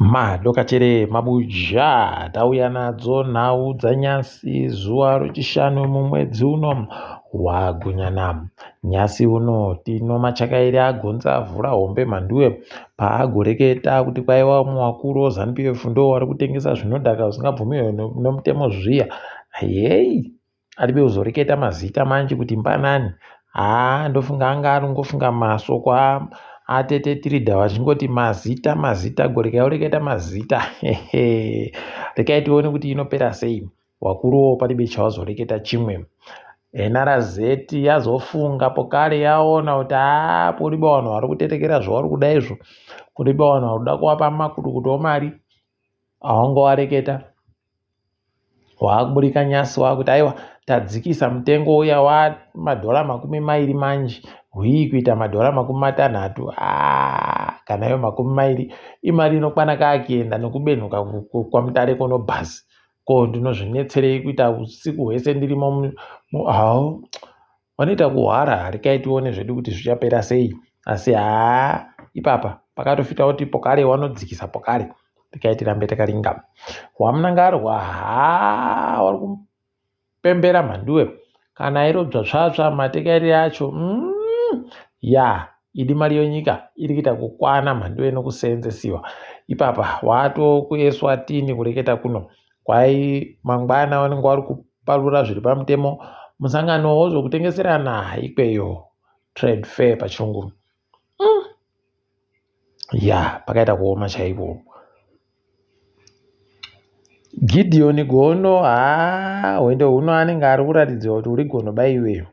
Madokachere mabuja tauya nadzo nhau dzanyasi zuva rechishanu mumwedzi uno waGunyana. Nyasi uno tino machakaire agonza avhura hombe mhanduwe paagoreketa kuti kwaiva vamwe vakuru veZanu PF ndo vari kutengesa zvinodhaka zvisingabvumirwe nomutemo zviya. Heyi! Aribe kuzoreketa mazita manje kuti mbanani haa ndofunga anga ari kungofunga masoko atete Tilda vachingoti mazita mazita gorekai oreketa mazita rekai tione kuti inopera sei wakuruwo paribe chawazoreketa chimwe NRZ yazofunga pokare yaona kuti haa poriba vanhu vari kutetekera zvavari kuda izvo kuriba vanhu vari kuda kuvapa makutukutu omari awangowareketa Waakuburika nyasi waakuti aiwa tadzikisa mutengo uya wamadhora 20 manje hwii kuita madhora 30 ah, kana iyo 20 imari inokwana kaakuenda nekubenhuka kwamutare kuno bhazi ko ndinozvinetserei kuita usiku hwese ndirimo hao vanoita kuhwara rekai tione zvedu kuti zvichapera sei asi haa ipapa pakatofita kuti pokare wanodzikisa pokare rekai tirambe takaringa wamunangarwa haa wari kupembera mhanduwe kana iro dzvatsvatsva matekairi acho mm, ya idi mari yonyika iri kuita kukwana mhanduwe nokuseenzesiwa ipapa watokueswatini kureketa kuno kwai mangwana vanenge vari kuparura zviri pamutemo musangano wozvokutengeserana ikweyo trade fair pachirungu mm. ya pakaita kuoma chaiko Gideon Gono haa hwendo huno anenge ari kuratidzwa kuti uri gono baiwe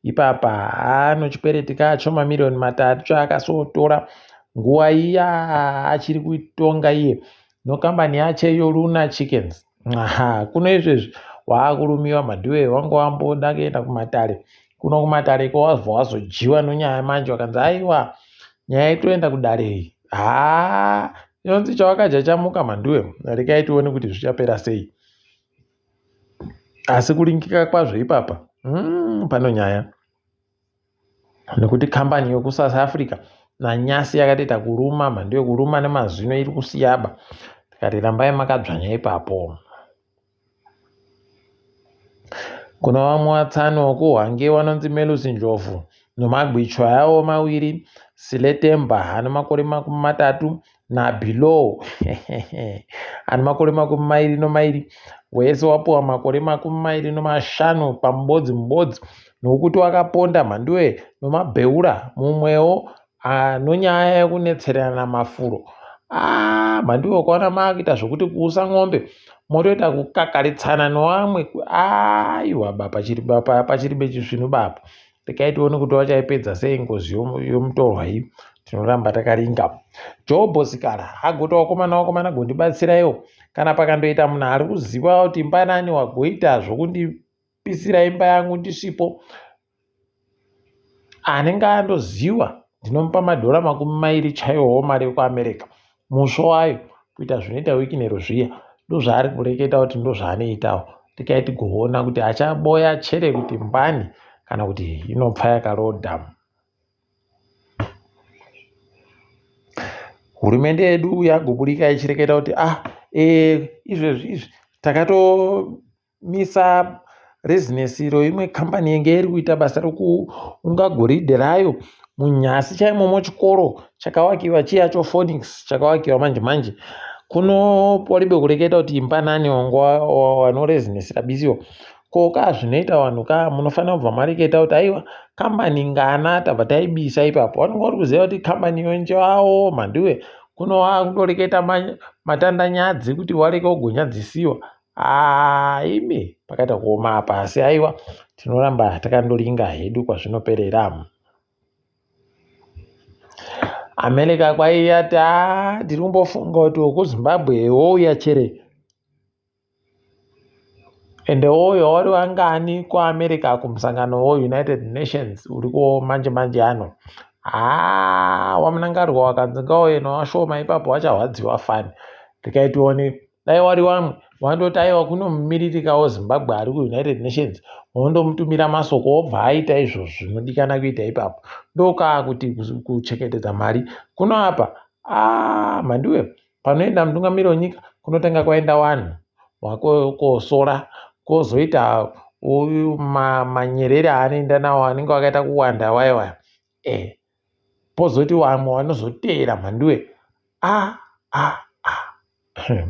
ipapa haa nochikwereti kacho mamiriyoni 3 chaakasotora nguva iya achiri kutonga iye nokambani yache yoLuna Chickens aha kuno izvezvi waakurumiwa mhanduwe wanga wamboda kuenda kumatare kuno kumatare ko wabva wazodyiwa nonyaya manje wakanzi aiwa nyaya itoenda kudare iyi haa inonzi chawakadya chamuka mhanduwe rekai tione kuti zvichapera sei asi kuringika kwazvo ipapa mm, pano nyaya nekuti kambani yokuSouth Africa nanyasi yakatoita kuruma mhando yekuruma nemazino iri kusiyaba tikati rambai makadzvanya ipapo kuna vamwe vatsani wokuhwange vanonzi Melusi Ndlovu nomagwicho ayawo mawiri Siletemba ane makore 30 naBelow ane makore 22 wese wapuwa makore 25 pamubodzi mubodzi nokuti wakaponda mhanduwe nomabheura mumwewo anonyaya yekunetserana mafuro ah, mhanduwe ukaona maakuita zvokuti kuusa n'ombe motoita kukakaritsana nowamwe aiwa ba pachiri bechisvinu bapa Regai tione kuti vachaipedza sei ngozi yomutorwa iyi. Tinoramba takaringa. Jobho Sikala agoti wakomana wakomana gondibatsiraiwo kana pakandoita munhu ari kuziva kuti imba nani wagoita zvokundipisira imba yangu ndisipo anenge andoziva ndinomupa madhora 20 chaiwowo mari yekuAmerica musvo wayo kuita zvinoita Wicknero zviya ndozvaari kureketa kuti ndozvaanoitawo tikai tigoona kuti achaboya chere kuti mbani kana kuti inopfa yakarodha hurumende yedu yagoburika ichireketa kuti ah e, izvezvi izvi takato misa rezinesi iro imwe kambani yenge iri kuita basa rekuunga goridhe rayo munyasi chaimo mochikoro chakawakiwa chiya chophonics chakawakiwa manje manje kuno poribe kureketa kuti imba nani wanorezinesi rabisiwa ko ka zvinoita vanhu ka munofanira kubva mareketa kuti aiwa kambani ngana tabva taibisa ipapo vanenge vari kuziva kuti kambani iyo njawo mhanduwe kuno wakutoreketa matandanyadzi kuti wareke kugonyadzisiwa Haa imi pakaita kuoma apa asi aiwa tinoramba takandoringa hedu kwazvinoperera. America kwaiyati haa tiri kumbofunga kuti wekuZimbabwe wouya chere ende wouya wari wangani kuAmerica kumusangano weUnited Nations uriko manje manje ano haa waMnangagwa wakanzi ngauye nowashoma ipapo wacharwadziwa fani rekai tione Dai wari wamwe wandoti aiwa kuno mumiririkawo Zimbabwe ari kuUnited Nations wondomutumira masoko obva aita izvozvo zvinodikana kuita ipapo ndokaa kuti kuchengetedza mari kuno apa aa mhanduwe. Panoenda mutungamiri wenyika kunotanga kwaenda vanhu kosora kwozoita uyu manyerere aanoenda nawo anenge akaita kuwanda waya waya e pozoti vamwe vanozoteera mhanduwe a a a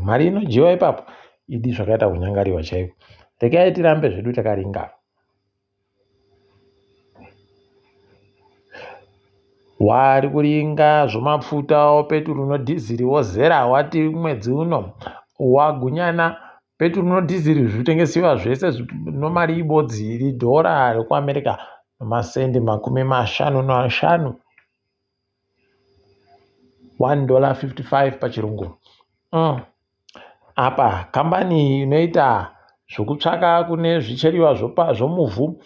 mari inodyiwa ipapo idi zvakaita kunyangariwa chaiko regai tirambe zvedu takaringana Wari kuringa zvomapfuta opeturu nodhiziri wozera wati mwedzi uno wagunyana peturu nodhiziri zvitengesiwa zvese nomari ibodzi iri dhora rekuAmerica nomasendi 55, $1.55 pachirungu. Apa kambani inoita zvokutsvaka kune zvicheriwa zvomuvhu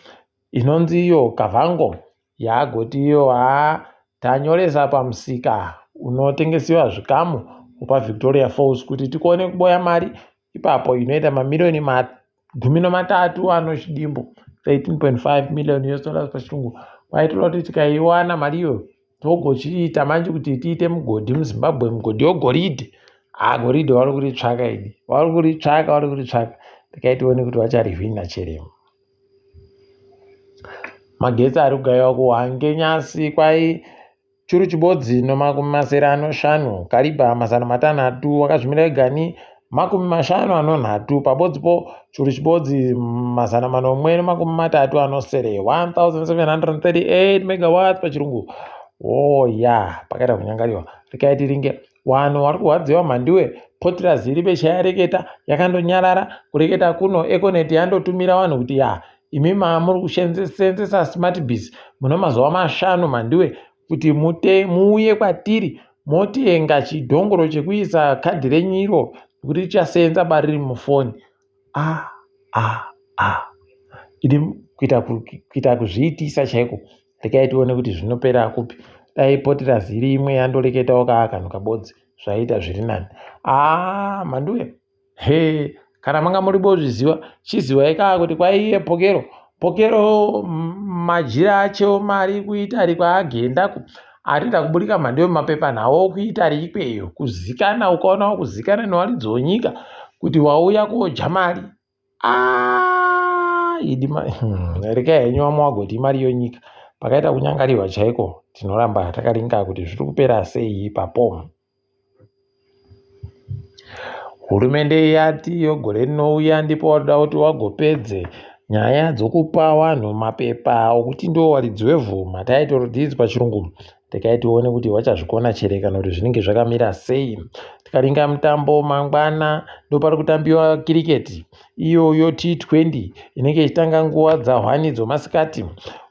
inonzi iyo Kavango yagoti iyo haa tanyoresa pamusika unotengesiwa zvikamu paVictoria Falls kuti tikone kuboya mari ipapo inoita mamiriyoni 13 anochidimbu 13.5 million US dollars pachirungu kwaitoda kuti tikaiwana mari iyoyo togochiita manje kuti tiite mugodhi muzimbabwe mugodhi wegoridhe haa goridhe vari kuritsvaka idi vari kuritsvaka vari kuritsvaka regai tione kuti vacharihwina cheremo magetsi ari kugaiwa kuhwange nyasi kwai Churu chibodzi nomakumi masere anoshanu, Karibha 600, wakazvimira egani 53, pabodzi po churu chibodzi 737, 1738 megawatts pachirungu. Oh ya, pakaita kunyangariwa. Rekai tiringe. Wanhu wari kurwadziwa mhandiwe, Potraz iribe chayareketa, yakandonyarara, kureketa kuno Econet yandotumira vanhu kuti ya, imi mamuri kusenzesa smart biz mune mazuva mashanu mhandiwe kuti mute muuye kwatiri motenga chidhongoro chekuisa kadhi renyu iro kuti richasenza bariri mufoni a a a ini kuita kuita kuzviitisa chaiko rekai tione kuti zvinopera kupi dai potera ziri imwe yandoreketawo kaa kanhu kabodzi zvaiita zviri nani aa mhanduwe He, kana manga muri bozviziva, chiziwai kaa kuti kwaiye Pokero. Pokero majira achewo mari kuItari kwaagendako arida kuburika mhando yemapepanhau okuItari ikweyo kuzikana ukaona wakuzikana newaridzi wenyika kuti wauya kodya mari ah, idi regai henyu vamwe wagoti imari yonyika pakaita kunyangariwa chaiko tinoramba takaringa kuti zviri kupera sei ipapo Hurumende yati iyo gore rinouya ndipo vanoda kuti vagopedze nyaya dzokupa vanhu mapepa okuti ndiwo varidzi wevhu, matitle deeds pachirungu. Regai tione kuti vachazvikona chere kana kuti zvinenge zvakamira sei. Tikaringa mutambo mangwana ndopari kutambiwa kiriketi iyoyo T20 inenge ichitanga nguva dzahwani dzomasikati.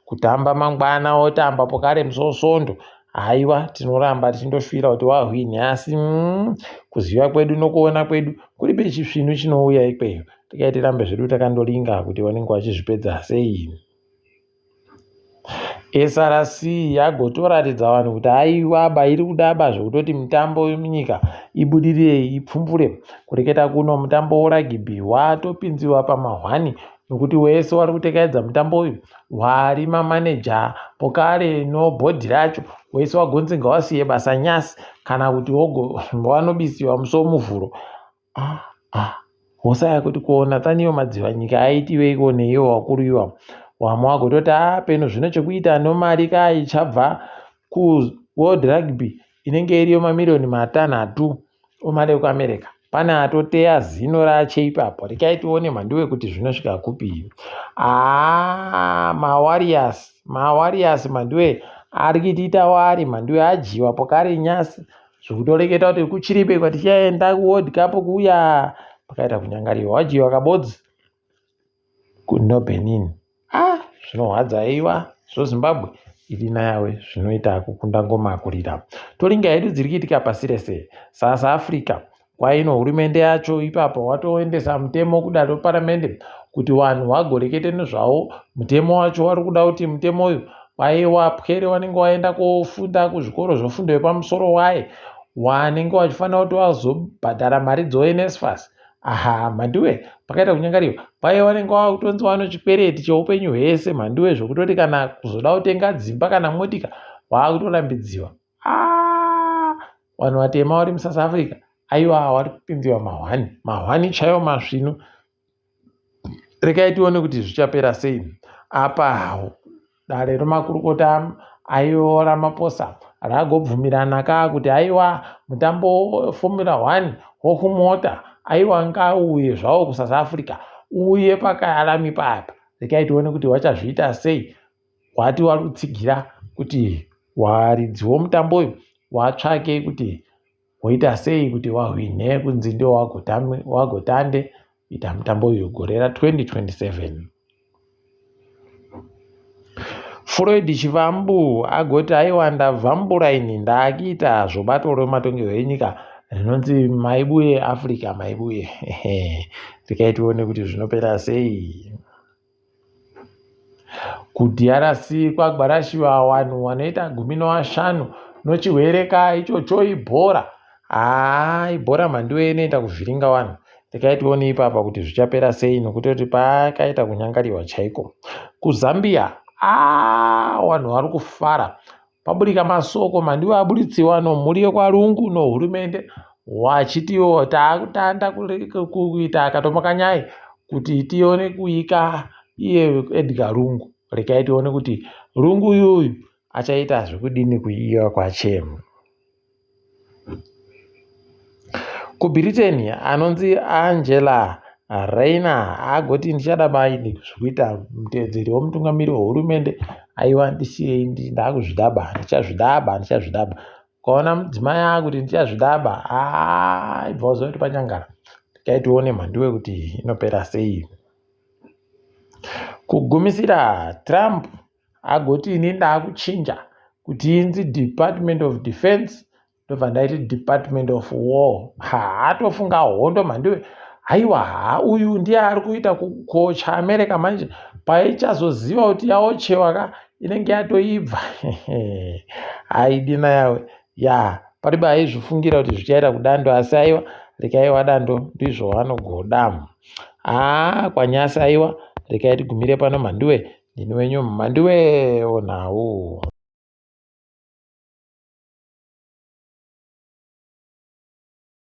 Kutamba mangwana wotamba pokare musi weSvondo Haiwa tinoramba tichindoshuwira kuti wahwinhe asi mm, kuziva kwedu nokuona kwedu kuribe chisvinu chinouya ikweyo. Tikai tirambe zvedu takandoringa kuti vanenge vachizvipedza sei. SRC yagotoratidza vanhu kuti aiwa ba iri kudaba zvekutoti mitambo yemunyika ibudirire ipfumbure. Kureketa kuno mutambo weragibhi watopinziwa pamahwani nokuti wese wari kutekaidza mutambo uyu wari mamaneja pokare nobhodhi racho wese wagonzi ngawasiye basa nyasi kana kuti wanobisiwa musi womuvhuro ah, ah. hosaya kuti kuona tsaniyo madziva nyika aitiweiko neiwo wakuru iwa wamwe wagototi a ah, peno zvino chekuita nomari ka ichabva kuworld rugby inenge iriyo mamiriyoni matanhatu omari ekuamerica pane atoteya zino rache ipapo rekai tione mhanduwe kuti zvinosvika kupi haa mawarriors mawarriors mhanduwe ari kuitiita wari mhanduwe adyiwa pokari nyasi zvekutoreketa kuti kuchiribe kwatichaenda kuworld cup kuya pakaita kunyangariwa wadyiwa kabodzi kunobenin ah zvinorwadza aiwa zvozimbabwe iri nayawe zvinoita kukunda ngoma kurira toringa hedu dziri kuitika pasi rese south africa kwaino hurumende yacho ipapo watoendesa mutemo kudare reparamende kuti vanhu vagorekete nezvawo mutemo wacho wari kuda kuti mutemo uyu kwaiwa pwere wanenge waenda kofunda kuzvikoro zvefundo yepamusoro waye wanenge wachifanira kuti wazobhadhara mari dzoNSFAS Aha, Mhanduwe, pakaita kunyangariwa. Paye vanenge vakutonzi vano chikwereti cheupenyu hwese Mhanduwe zvekutoti kana kuzoda kutenga dzimba kana motika vakutorambidziwa. Ah, vanhu vatema vari muSouth Africa. Aiwa wari kupinziwa mahwani mahwani chaiwo masvinu. Regai tione kuti zvichapera sei. Apa dare remakurukota aiwa Ramaphosa ragobvumirana ka kuti aiwa mutambo Formula 1 wokumota aiwa ngauye zvawo kuSouth Africa uye pakayalami papa. Regai tione kuti wachazviita sei. Wati wari kutsigira kuti waridzi womutambo uyu watsvake kuti woita sei kuti wahwinhe kunzi ndiwo wagotande kuita mutambo uyu gore ra2027. Floyd Chivambu agoti aiwa ndabvambura ini ndaakuita zvobato rematongerwo enyika rinonzi Maibuye Africa Maibuye. Regai tione kuti zvinopera sei. KuDRC kwagwarashiwa vanhu vanoita 15 nochirwere ka ichocho ibhora. Haa ibhora mhanduwe inoita kuvhiringa vanhu. Regai tione ipapa kuti zvichapera sei nokutoti pakaita kunyangariwa chaiko. KuZambia aa vanhu vari kufara. Paburika masoko mhanduwe aburitsiwa nomhuri yekwaLungu nohurumende wachitiwo taakutanda kuita katomokanyai kuti tione kuika iye Edgar Lungu. Regai tione kuti Lungu uyuyu achaita zvekudini kuiwa kwache. KuBritain anonzi Angela Rayner agoti ndichada maini zvekuita mutevedzeri wemutungamiri wehurumende aiwa ndisiyei ndakuzvidaba ndichazvidaba ndichazvidaba. Ukaona mudzimai akuti ndichazvidaba haa ibva waziva kuti panyangara. Regai tione mhanduwe kuti inopera sei. Kugumisira Trump agoti ini ndakuchinja kuti inzi Department of Defense ndobva ndaiti Department of War. Ha atofunga hondo mhanduwe. Haiwa ha uyu ndiye ari kuita kukocha America manje paichazoziva kuti yaochewa ka inenge yatoibva. Haidina yawe ya paribe aizvifungira kuti zvichaita kudando asi aiwa rekai wadando ndizvo vanogoda. Haa kwanyasi aiwa rekai tigumire pano mhanduwe ndini wenyu mhanduwe onhau.